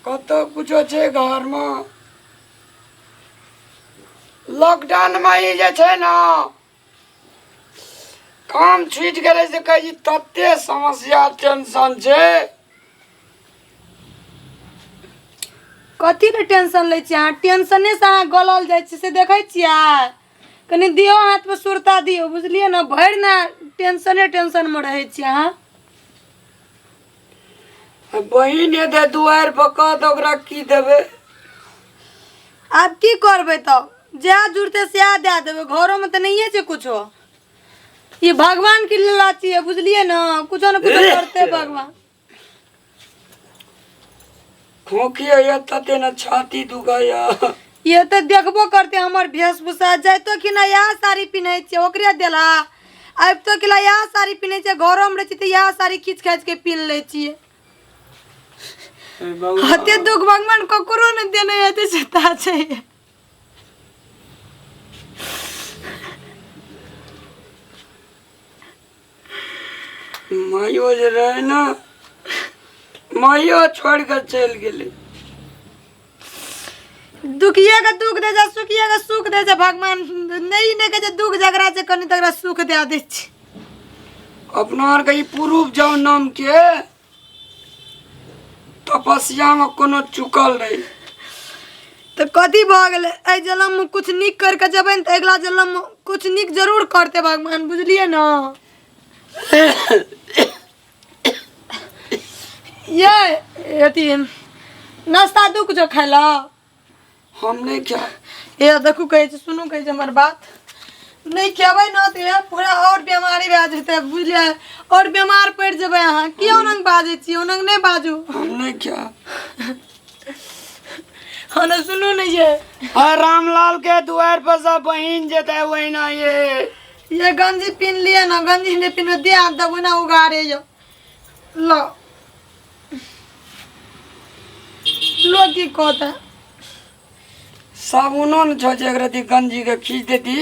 कतौ कुछो छै घरमे लॉकडाउनमे ई जे छै ने काम छूटि गेलै से कहै छी तते समस्या टेंशन छै। कथी लए टेंशन लै छियै अहाँ? टेंशनेसँ अहाँ गलल जाइ छियै से देखै छियै। कनि दियौ हाथमे सुरता दियौ, बुझलियै ने? भरि ने टेंशने टेंशनमे रहै छियै अहाँ। बहिन एतै दुआरि पर कहत ओकरा की देबै? आब की करबै तब? जएह जुड़तै सएह दए देबै। घरोमे तऽ नहिए छै कुछो। ई भगवान के लीला छियै, बुझलियै ने? कुछो ने कुछो करतै भगवान। खोखी होइए तते ने छाती दुखाइए। ये तऽ देखबो करते हमर वेशभूषा। जाइतो कि ना इएह साड़ी पिन्है छियै, ओकरे देला। आबितो कि इएह साड़ी पिन्है छियै। घरोमे रहै छियै तऽ इएह साड़ी खींच खाँच के पिन्ह लै छियै। हते दुख भगवान ककरो नहि देने हेतै से ता छै। माइयो जे रहै ने, माइयो छोड़ि कऽ चलि गेलै। दुखिए के दुख दै छै, सुखिए के सुख दै छै भगवान। नहि नहि कहै छै, दुख जकरा छै कनि तकरा सुख दए दै छै। अपना आरके ई पुरुष जाउ नामके तपस्यामे कोनो चुकल रहै। तऽ कथी भऽ गेलै? एहि जनममे किछु नीक करि कऽ जेबै ने तऽ अगिला जनममे किछु नीक जरूर करतै भगवान, बुझलियै ने? ये अथी नाश्ता दू कुछो खाय लए। हम नहि खायब। ए देखू, कहै छै सुनू, कहै छै हमर बात नहि खेबै ने तऽ इएह पूरा आओर बेमारी भए जेतै, बुझलियै? आओर बेमार पड़ि जेबै अहाँ। किया ओनंग बाजै छी? ओनंग नहि बाजू। हम नहि खायब। हँ ने, सुनू ने ये। आ रामलाल के दुआरि पर सब बहिन जेतै ओहिना ये। ये गंजी पिन्ह लिअ ने। गंजी नहि पिन्हबै, देह हाथ देबै ना उगारे। यौ लो लो, की कहता? साबुनो ने छौ जे एक रति गंजी के खींच देती।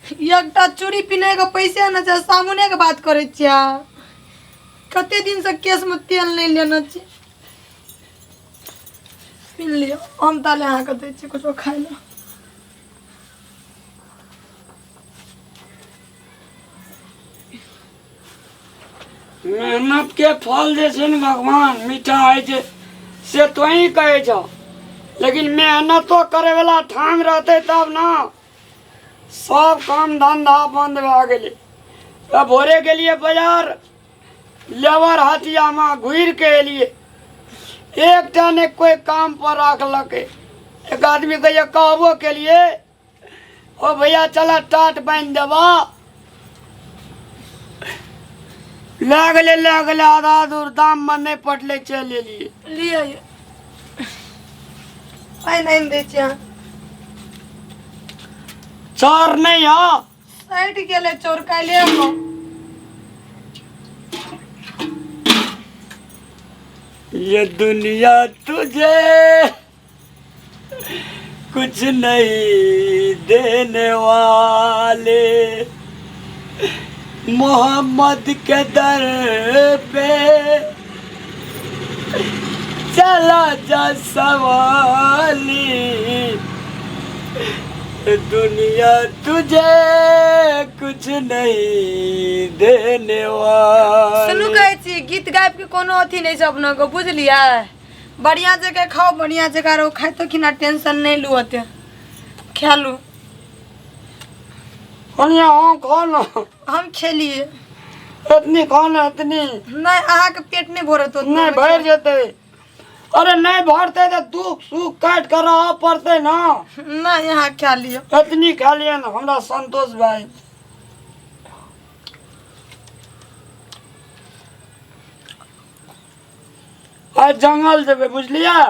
एकटा चूड़ी पिन्है के पैसे ने छै, साबुने के बात करै छियै अहाँ। कते दिनसँ केशमे तेल नहि लेने छी। पिन्ह लिअ, हम ताले अहाँके दै छी कुछो खाय लए। मेहनत के फल जे छै ने भगवान मीठा होइ छै से तोही कहै छौ, लेकिन मेहनतो करे वाला ठाम रहतै तब ने। सब काम धंधा बंद भए गेलै। तऽ भोरे गेलियै बाजार लेबर हटियामे, घुरि के एलियै, एकटा ने कोइ काम पर राखलकै। एक आदमी कहिया कहबो केलियै, ओ भैया चल टाट बान्हि देबऽ। लए गेलै, लए गेलै आधा दूर, दाममे नहि पटलै, चलि एलियै। लिअ यौ, पानि आनि दै छी अहाँ। चार नहि हँ। सटि गेलै चोर काल्हि एगो। ये दुनिया तुझे कुछ नहीं देने वाले, मोहम्मद के दर पे चला जा सवाली, दुनिया तुझे कुछ नहीं देने सुनू वाले। कहै छी गीत गाबि के कोनो अथी नहि छै अपना के, बुझलियै? बढ़िया जगह खाओ, बढ़िया जगह रहो। खाइतो खिना टेंशन नहीं लू, ओते खा लू। कनिया, हम खाओ ना। हम खेलिए। इतनी खाओ ना, इतनी। नहीं, अहाँ के पेट नहीं भरत ओतना। नहीं भर जेते। अरे नहीं भरते तो दुख सुख काट कर रह पड़ते ना। नहीं, यहाँ खा लियो। इतनी खा लिया ना, हमरा संतोष भाई। आइ जंगल जेबै, बुझलियै?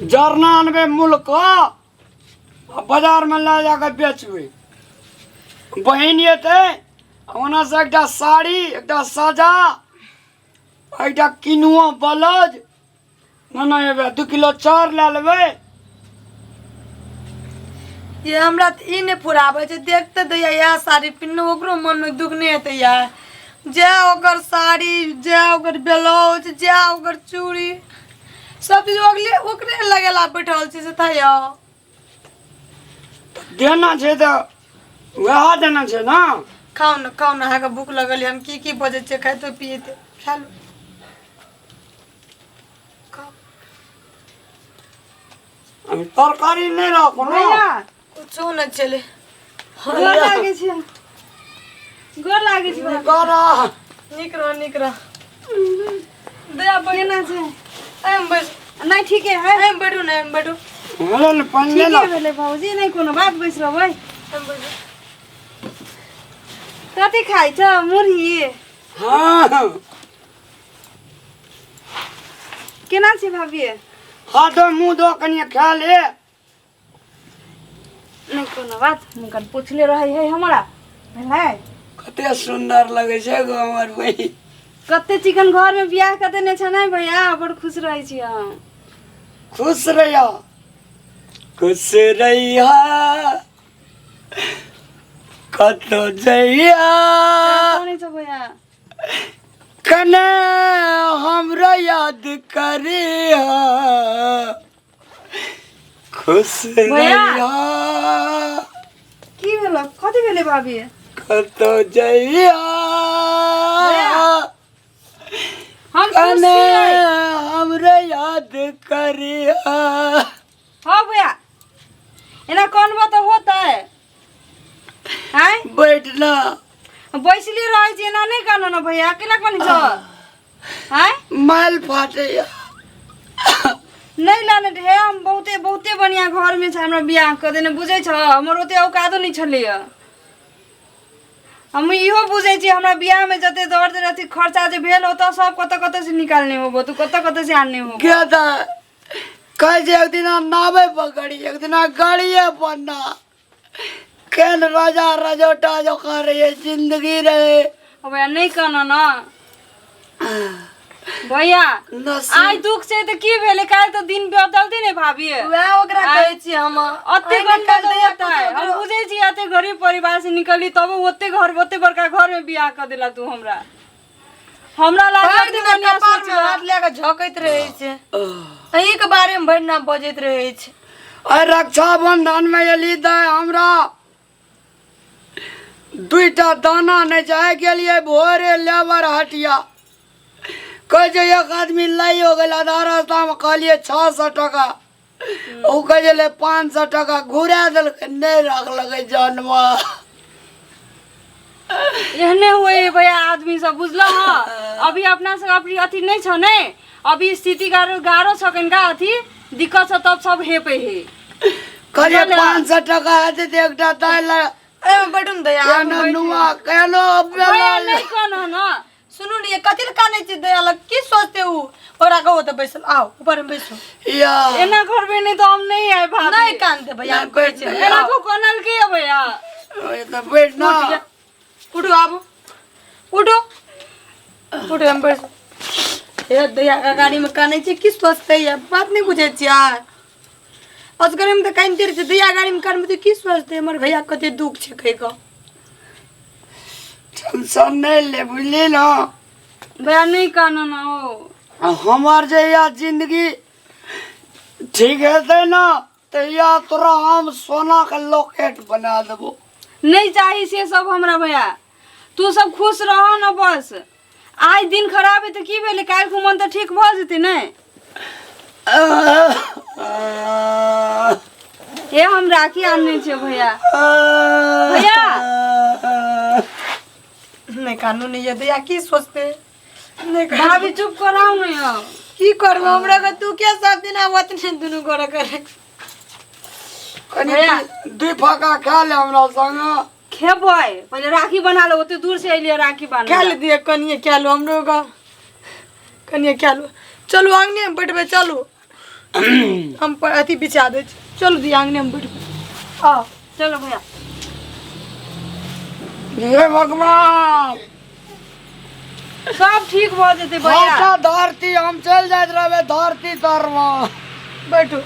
जरना अनबै मुल्क आ बाजारमे लए जा कऽ बेचबै। बहिन एतै, ओना से एकटा साड़ी, एकटा साजा, एकटा किनुआ ब्लाउज नेने एबै, 2 किलो चाउर लए लेबै। ये हमरा तऽ ई नहि फुराबै छै। देखते दैया इएह साड़ी पिन्हू, ओकरो मनमे दुख नहि हेतै यार? जै ओकर साड़ी, जै ओकर ब्लाउज, जै ओकर चूड़ी, सब चीज ओकरे ओकरे लगेला बैठल छी से था यौ। देना छै तऽ वएह देना छै ने। खाउ ने, खाउ ने, अहाँके भूख लगल यऽ, हम की की बजै छियै खाइतो पियैते। खा लू, खाउ। हम तरकारी नहि राखू ने। भैया, कुछो नहि छलै। गोर लागै छै, गोर लागै छै भैया। कर। नीक रह, नीक रह। दया, केना छै? एहिमे बैस। नहि, ठीके है। एहिमे बैठू ने, एहिमे बैठू। हेलो ने, पानि ले। ठीके ने भेलै भौजी, नहि कोनो बात, बैस रहबै। एहिमे बैठू। कथी खाइ छ? मुरही? हँ। केना छै भाभी? हाथ धो, मुँह धो, कनिए खा ले। नहि कोनो बात, हुनकर पुछले रहै है हमरा भेलै। कते सुन्दर लगै छै गो हमर बहिन। कते चिकन घर में बियाह कऽ देने छै ने भैया, बड़ खुश रहै छी हम। खुश रहिया, खुश रहिया, कतौ जइया। कौन छै भैया? कने हमरा याद करिया, खुश भैया। रहिया। की भेल? कथी भेलै भाभी? कतौ जइया। भैया। हम खुश कने छियै। हमरा याद करिया। हाँ भैया, एना कनबो तऽ होतै आँय? बैठना। बैसले रहै छी, एना नहि कानो ने भैया, केना कनी छ आँय? माल फाटैया। नहि लाने हे, हम बहुते बहुते बढ़िया घर में छै हमरा बियाह कऽ देने, बुझै छ? हमर ओते औकादो नहि छलैया। हम इहो बुझै छी, हमरा बियाह में जते दर्द अथी खर्चा जे भेल होतौ, सब कतऽ कतऽ से निकालने होबो तू, कतऽ कतऽ से आनने होबो। क्या था, कहै छै एक दिना नावे पर गाड़ी, एक दिना गाड़िए पर ना केन राजा रजोटा जकाँ रहिए, जिंदगी रहे। ओ भैया, नहि कहनो न भैया। नसीब। आइ दुख छै तऽ की भेलै, काल्हि तऽ दिन बदलतै ने भाभी। वएह ओकरा कहै छियै हम। अते आइ गरीब काल्हि दया होता है, कुछो हम बुझै छी, अते गरीब परिवार से निकली तब ओते घर, ओते बड़का घर में बियाह कर देला तू हमरा। हमरा लागल भरि दिना बढ़िया कपार में सोचला। हाथ लए कऽ झोंकैत रहै छै, अहीं के बारे में भरि ना बजैत रहै छै। अरे, रक्षाबंधन में एली दाय, हमरा दुईटा दाना नहि चाहे। गेलियै भोरे लेबर हटिया, कहै छै एक आदमी लैयो गेल आधा रास्तामे। कहलियै 600 टका, ओ कहै छलै 500 टका। घुरा देलकै, नहि रखलकै जनमे। एहने हुए भैया आदमी सब, बुझल हँ? अभी अपना सब अभी अथी नहीं छ ने, अभी स्थिति गारो गारो छ, कनिका अथी दिक्कत छ, तब सब हेपे हे। कहलियै बुझल? 500 टका हेतै तऽ एकटा दालि एहिमे बैठू ने दया। केनो नुआ केनो। भैया, नहीं कहना न। सुनू ने, ये कथी लए कानै छै? दया लग की सोचते उ? ओकरा कहू तऽ बैसल आउ, ऊपर में बैसू। या। एना करबे नहीं तो हम नहीं आए भाभी। नहि कानते भैया, हम कहै छियै। एना को कनल के है भैया? तऽ बैठ ना। उठू, आबू, उठू, उठू, हम बैसू। हे दया के गाड़ी में कानै छै, की सोचते? ये बात नहि बुझै छियै। असगरे में तऽ कानिते रहै छै, दया गाड़ी में कानबै तऽ की सोचते? हमर भैया के कते दुख छै कहि कऽ। टेंशन नहि ले, बुझली ने? भैया, नहीं कहना ना ओ। हमर जहिया जिंदगी ठीक हेतै ने, तहिया तोरा हम सोनाके लॉकेट बना देबो। नहीं चाही से सब हमरा भैया, तू सब खुश रह न बस। आइ दिन खराब है तऽ की भेलै, काल्हि खुमन तऽ ठीक भऽ जेतै ने। हे, हम राखी आनने छियै भैया। भैया। नहि कानू नहि, ये दया की सोचते? नहि कानू। भाभी, चुप कराउ ने यौ। की करबो हमरा के? तू के सब दिन आवत ने दुनू गोरे करे। कनि भैया। दुई फाका खा ले हमरा संग। खेबै, पहिले राखी बना लो, ओते दूर से अलियै राखी बान्है खा लए। ले दिए, कनिए खा लो, हमरो का कनिए खा लो। चलू, आंगने में बैठबै, चलू, हम अथी बिछा दै छी। चलू दिया, आंगने में बैठबै, आओ। चलो भैया। हे भगवान। सब ठीक भऽ जेतै भैया। अच्छा धरती, हम चलि जाइत रहबै धरती तरमे। बैठू।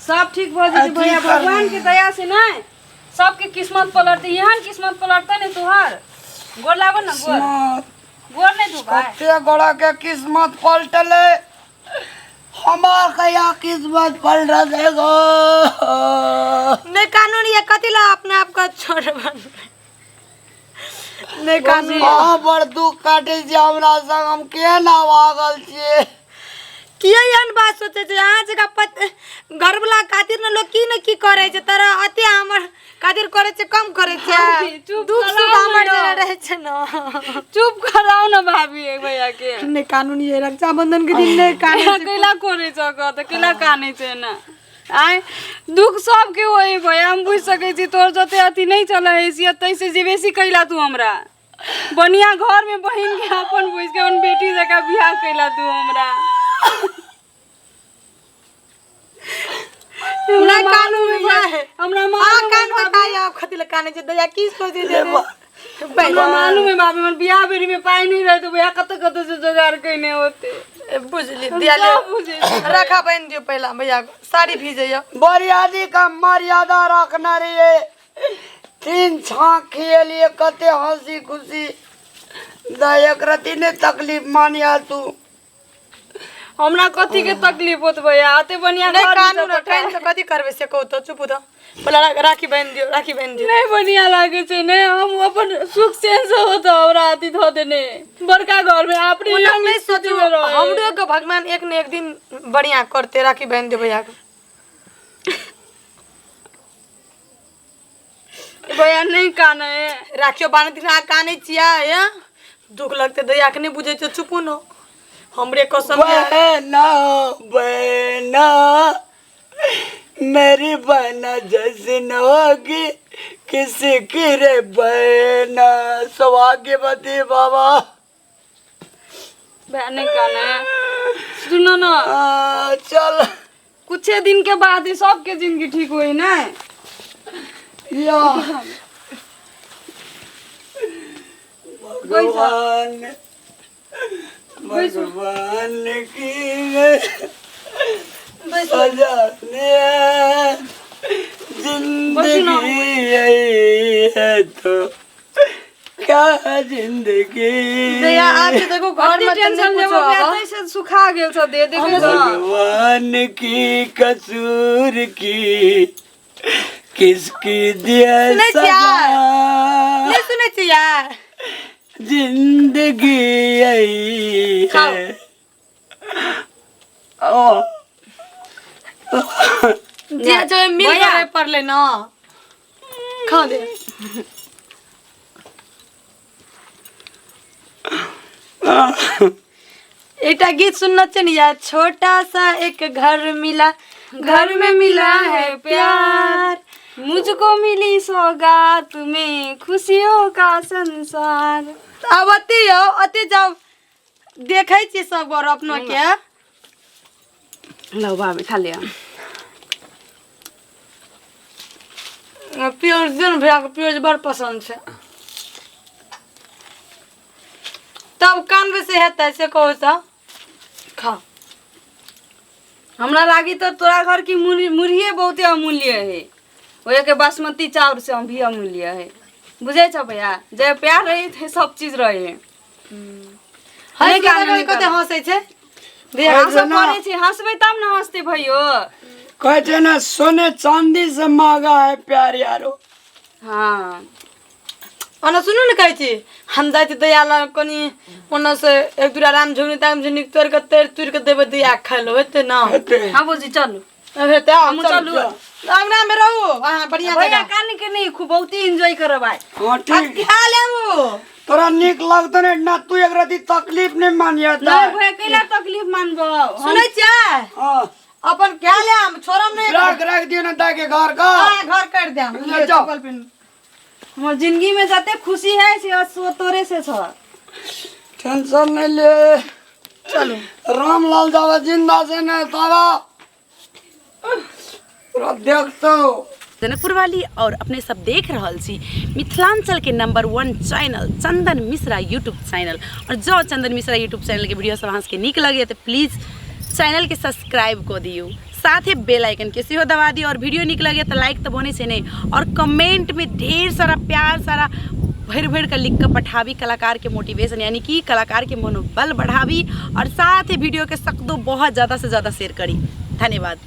सब ठीक भऽ जेतै अथी भैया, कर भगवान के दया से। नहि सबके किस्मत पलटतै, एहन किस्मत पलटतै ने तोहर। गोर लागो ने, गोर किस्मत गोर नहि धोबै। कते गोड़ा के किस्मत पलटले, हमार कहिया किस्मत पलटल गो। नहीं कानून ये कथी ला अपने आप का छोड़ बन नहीं कानून। अहाँ बड़ दुख काटै छी हमरा संग, हम केना भागल छियै। किया एहन बात सोचै छै अहाँ जकाँ पत घरवला खातिर ने लोग की ने की करै छै, तर अते हमर खातिर करै छै कम करै छै। चुप दुख सुख कराउ हमर ने। जेना रहै छै ने। चुप कराउ ने भाभी एक भैया के। नहीं कानून ये रक्षाबंधन के दिन नहीं कानून। कैला करै छ तऽ कैला कानै छै एना? आँय, दुख सबके होइ भैया, हम बुझि सकै छी तोहर जते अथी नहि चलै हैसियत ताहिसँ जे बेसी कैला तू हमरा। बढ़िया घर में बहिन के अपन बुझि के अपन बेटी जकाँ बियाह कैला तू हमरा। हमरा नहीं कानून मालूम है ये है। हमरा आ मालूम कान है भाभी। बताइए आप कथी ला कानै छै दैया, की सोचै छै? हमरा मालूम है भाभी, हमर बियाह बेरी में पाइ नहीं रहे तो भैया कतऽ कतऽ से जोगाड़ कैने होते। बुझली हम दिया ले। सब बुझै छी। रखा बांधि दियौ पहिला भैया के, साड़ी भीजैया। बरियादी का मर्यादा रखना रहिए, तीन छाक खिएलिए कते हंसी खुशी दा, एक रति ने तकलीफ मानिया तू। हमरा कथी के तकलीफ होत भैया, अते बढ़िया नहीं घर में कानून सब कान तऽ कथी करबै से कहू तऽ। चुप तऽ पहिला राखी बांधि दियौ, राखी बांधि दियौ। नहीं बढ़िया लागे छै ने, हम अपन सुख चैन से होत हमरा अथी धऽ देने बड़का घर में अपने ओना हम नहि स्थिति सोचू में रहे। हमरो के भगवान एक ने एक दिन बढ़िया करते। राखी बांधि दियौ भैया के। भैया नहीं काने है। राखियो बान्है दिन अहाँ कानै छियै हैं? दुख लगतै दैया के नहि बुझै छियै। चुपू न, हमरे कसम यऽ। बहना बहना मेरी बहना जैसी न होगी किसी की रे बहना, सौभाग्यवती बाबा। भैया नहीं काने है, सुनो ना। चल कुछ दिन के बाद ही सबके जिंदगी ठीक होई ना। या भगवान, भगवान की सजा ने जिंदगी यही है तो क्या है जिंदगी। दैया आब के देखो घर कते में तऽ नहि टेंशन कुछो लेबो भैया, आब। तैसे सुखा गेल छ दे देखै छ। भगवान की कसूर की किसकी दिया सुनै छियै? सजा, नहि सुनै छियै? जिंदगी यही खाओ। है। ओ जे जो मिल भैया। करे पड़लै न, खा दे। एकटा गीत सुनने छियै ने यार, छोटा सा एक घर मिला, घर में मिला है प्यार, मुझको मिली सौगात में खुशियों का संसार। आब अते यौ अते जाउ देखै छियै सब गोर अपनो के। लो भाभी खा लिया। प्याज दियौ ने भैया के, प्याज बड़ पसन्द छै। तब कानबै से हेतै से कहू तऽ खा। हमरा लागी तो तोरा घर की मुरहिए बहुते अमूल्य है, ओहे के बासमती चाउर से भी अमूल्य है। बुझै छ भैया, जे प्यार रहे थे सब चीज रहे है। हँस नहि के कानू, देखै नहि कते कानू। हँसै छै। हम सब ना। करै छी, हँसबै तब ने हँसतै भैयो। कहै छै ने सोने चांदी से महंगा है प्यार यारो। हाँ ओना सुनू ने, कहै छी हम जाइ छी दैया लग कनि ओना से एक दूटा राम झुगनी ताम झुगनी तोड़ि कऽ तोड़ि तुड़ि कऽ देबै दैया खाइ लए, हेतै ने? हेतै। हाँ भौजी चलू। हेतै, आउ, हमहूँ चलू। चलू। अंगना में रहू अहाँ बढ़िया भैया जगह। कान के नहीं, खूब बहुत एंजॉय करब आइ। हाँ ठीक। खा लेबू। तोरा नीक लगतौ ने ना, तू एक रति तकलीफ नहीं मानिए। नहीं भैया कैला तकलीफ मानबो हम? सुनै छियै? हाँ। अपन खा लेम, छोड़म नहि। रख रख दियो ना दाई के घर का। हाँ, घर कर देम। ले जाओ। चप्पल पिन्ह। हमर जिंदगी में जते खुशी है से सो तोरे से छ। टेंशन नहीं ले। चलू। रामलाल जावा जिंदा से ने तावा पूरा देखतो। जनकपुर वाली और अपने सब देख रहल छी मिथिलांचल के number 1 channel Chandan Mishra YouTube channel. और जो चंदन मिश्रा यूट्यूब चैनल के वीडियो सब अहाँ सबके नीक लगैए तो प्लीज चैनल के सब्सक्राइब कऽ दियौ, साथे बेल आइकन के सेहो दबा दियौ। और वीडियो नीक लगे तऽ लाइक तऽ बनै छै नहि, और कमेंट में ढेर सारा प्यार सारा भरि भरि कऽ लिख कऽ पठाबी, कलाकार के मोटिवेशन यानी कि कलाकार के मनोबल बढ़ाबी। और साथ ही वीडियो के सकदो बहुत ज़्यादा से ज़्यादा शेयर करी। धन्यवाद।